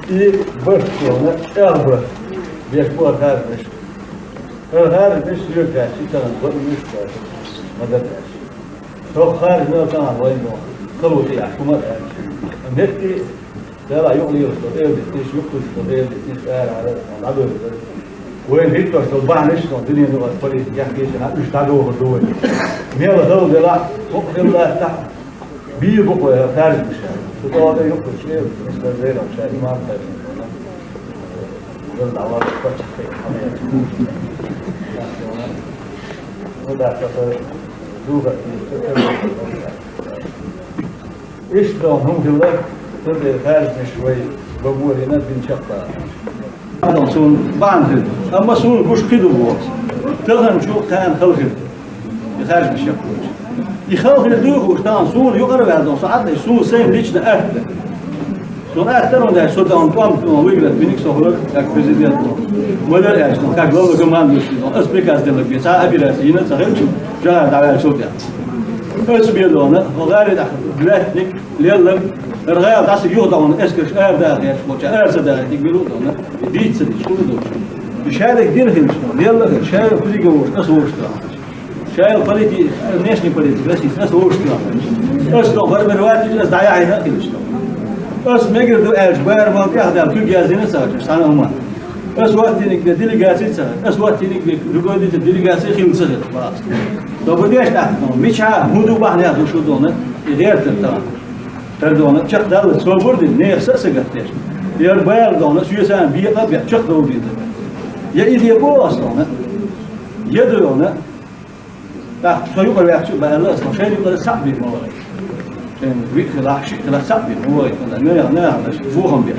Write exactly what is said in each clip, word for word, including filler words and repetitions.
И барт дона, эл барт. Беш бу харжамаш. Харжамаш соьга хаьттача, тахана бакъ мишта ма дар аьлча. Тхо харжа мел тахана вайна дона. Халута яхь, хӀума аьлча. Метте, Дала юкъе лелаш дола эл дитниш, юкъе лелаш дола эл дитниш, ара, ара, дӀадоьлла. Вайна хӀиттош дола бахьанаш, со дуьнен юкъа политика яхкийча, уж дӀадохур ду вай. Мел хала делахь, хӀуъа хила латтахь, бийр бу-кх вай харжамаш. Цу тӀа юкъе лелаш, мистер Зейрам ша имам харжамаш. Дала дӀавала паччахь хьамаьр. Ну да, ца дуга, иштта хӀума хилла, цу тӀа харжамаш вай баборина дин чакхбаьлча. Адам суна бахьана хила. Амма суна гуш кхы ду боху. Таханчу кхаьна хала хила. И харжамаш яхкочу. И хала хила дуй хууш, тахана суна юкъара ваьлла, со Ӏадда, суна сайн лично атта. Суна атта дар, дай со дан тӀом, тӀом выиграть биниг со хилар, как президент. Ма дар аьлча, как главнокомандующий, ас приказ делларг бен, цхьа операци йина ца хилча, жагӀар дӀаваьллачул тӀехьа. Ас бен дона, хӀо гӀари тӀехь лаьттаниг, лелларг, гӀаьра гӀала дӀаса юха дона, эскарш ара даха еш, хӀо ча ара ца даха, тӀиг мила дона, дийца ца дийца, хӀума дона. И шадерг дина хилча, лелла хилча, шаьра кулига вуш, ас вуш дона. Шайла политика, внешний политика, российский, ас вовшах тӀехь. Ас дон формировать, ас дӀаяхьийна а хилча. Ас мегар ду аьлча, бара мал тӀехь даьлла, куьг яздина ца хилча, цхьана хӀума. Ас ваттиниг бе делегаций ца хилча, ас ваттиниг бе руководитель делегаций хила ца хилча, бахас. Добу деш тӀаккха, мича, хӀун ду бахьанех ду шу дона, и гӀертар тахана. Тар дона, чакхдалла, собар дина, нехан са а сагатдеш. Яр бала дона, соьсана бекъа а бе, чакхдовла деза. Я и де бо ас дона, я ду дона, ТӀаккха со юкъара ваьхча а баьлла, аса шайна юкъара цхьаъ бийр ма вай. Шайна виъ хилахь, шиъ хилахь цхьаъ бийр ма вай. Наьха, наьха, бохам беш.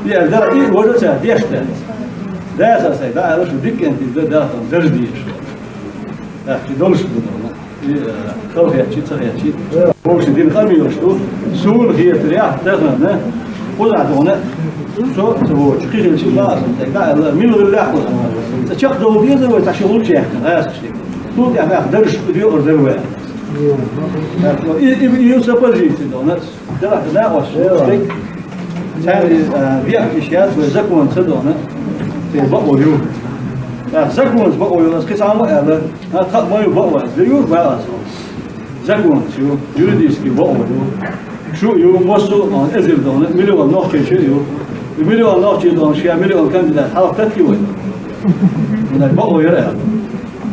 Яр дара и вожа ца деш дац. Даса сай, да, аьлла, шу диккенти да, да, там, дарж деш. ТӀаккха долуш ду, и, э, хала хетчи, ца хетчи. Вовше дин къамелаш ду, суна хетарехь, тахана, кхузахь дона, со ца вочу, кхин хилчи ла аса, тӀаккха, да, аьлла, мила гӀиллехь кхузахь. Ца чекхдовла дезар вай, ца ши гӀулча яьккхина, аса ши. Цул тӀаьхьа дарж доьгӀур дара вай. И, и, и, и са позици дона. Делахь, накъост стаг. Цаьрга, а, вехаш яц вай закон ца дона. Те бакъо ю. А, законца бакъо ю, аса кхин цхьа ма аьлла. А, тха ма ю бакъо, аса ю, бакъо аса. Законца ю, юридически бакъо ю. Шу ю, массо а, а, эзар дона, миллион нохчий шу ю. И миллион нохчий дона, ши миллион кандидат хьалха таттий вай. Муна бакъо яра аьлла.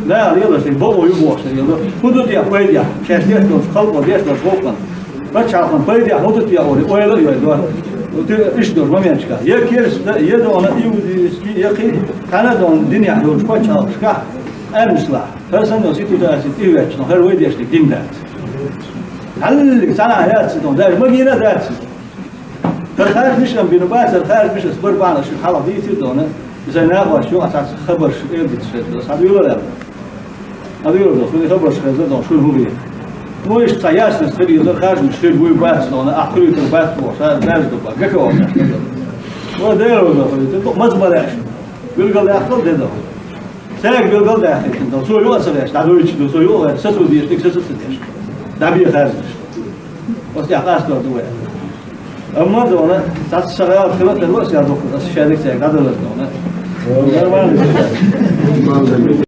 Да, лела шайга, бакъо ю бохуш, лела. ХӀун ду те пайдехь? Шаьш деш долчу халкъо, деш долчу халкъана. Пачхьалкхан пайдехь хӀун ду те олий, ойла а йой, дора. Вот иштта долчу моменташкахь. Я керста, я дона иудейский, я кхин, хьан а дона динехь йолчу пачхьалкхашкахь, Ӏаьрмашлахь. ХӀара санна ситуаци тӀе ветташ, но хӀара вай дешниг дин дац. Хьаллиг цхьана яц дона, даже магийна а дац. ХӀара харжамаш а бина бацара, харжамаш а барбана шуьга хьалха дийцира дона. Иза накъост ю, а цхьацца хабарш эр диташ хеза, схьадуьйлар аьлла. Схьадуьйлар дона, шуна и хабарш хеза дона, шуна хӀун ве. Ну, иштта цхьа ясность хилийла, харжамаш хир буй бац дона, ахь хуьлуьйтур бац бохуш, ша даьржа ду бан, гака вахна. Ва дера ваза хуьлуьйтур, дукха маза ма лаьаш. Билгал яхкал де дона. Цаьрга билгал даьккхина дона, цо юкъа ца гӀеш, дӀадуьйцуш ду, цо юкъа гӀеш, сацо дезаш, дика сацо ца деш. ДӀабе харжамаш. Оцу тӀехь къастор ду вай. Амма дона, цхьацца сан гӀалат хила а хилла, аса ял духу, аса шаьриг цаьрга дӀадалар дона. Нормально.